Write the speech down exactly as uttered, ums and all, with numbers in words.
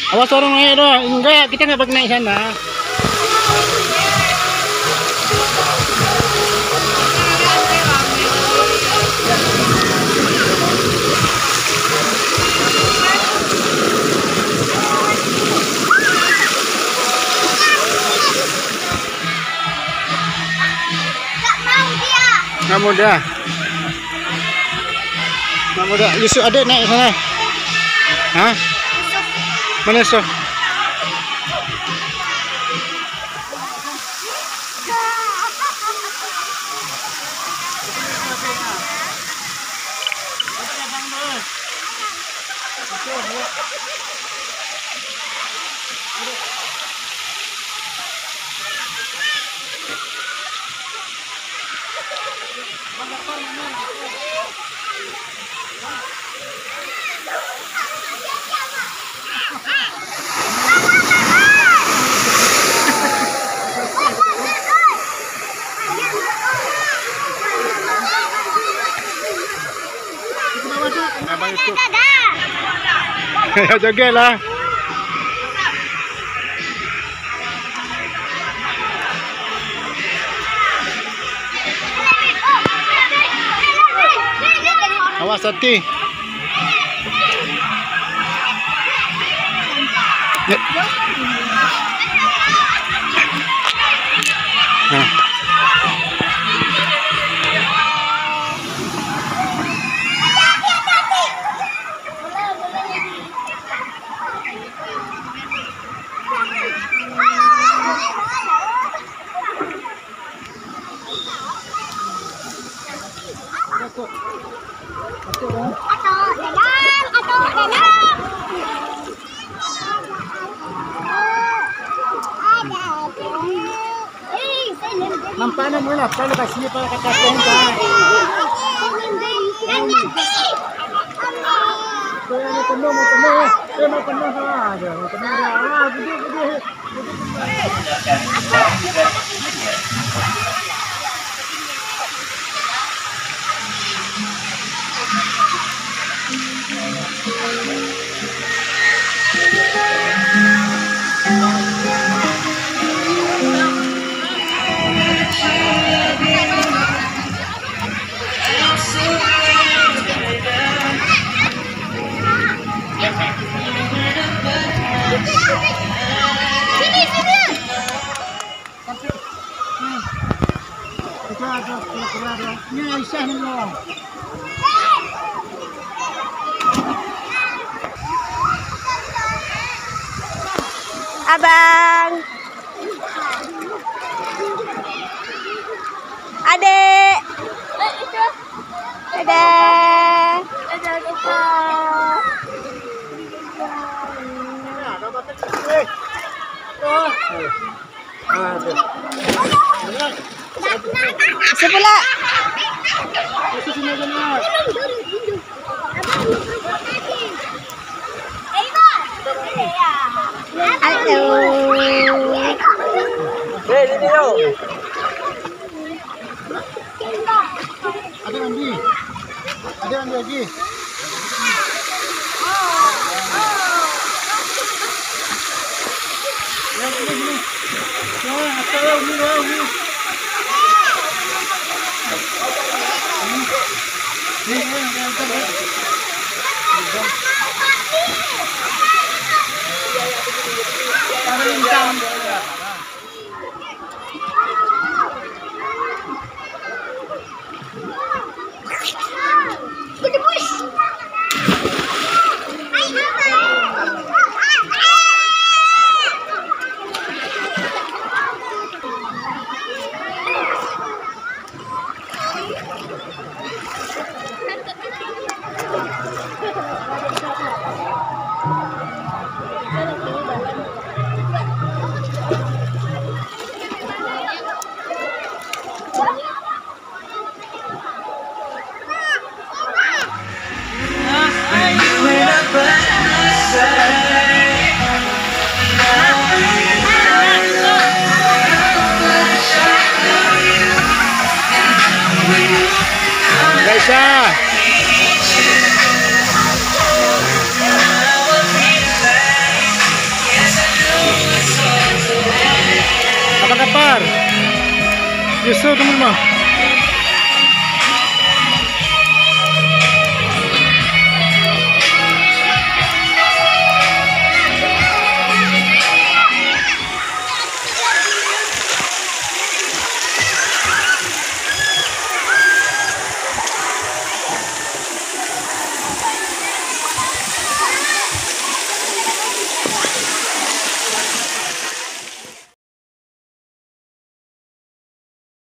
Awas orang naik dah. Enggak, kita enggak pakai naik sana. Enggak mau dia. Enggak mau dia. Yusuf, adek naik sana. Ha? Mana Yusuf? Abang YouTube. Joget lah. Awas hati. Ya. Nah. Nampak aneuk muda, pala basi, pala kata teh, bah. Penuh, mau penuh, eh, mau penuh, ah, ada, mau penuh, ah, gede, gede. Abang. Adek. Dadah. Dadah, Kakak. Sebelah. Halo. Ada mandi. Ada mandi lagi. Ya, sini, sini. Ya, atas, ya, sini, ya, sini. Sini, ya, ya, ya, ya. Ada yang hitam. Biasa teman mah.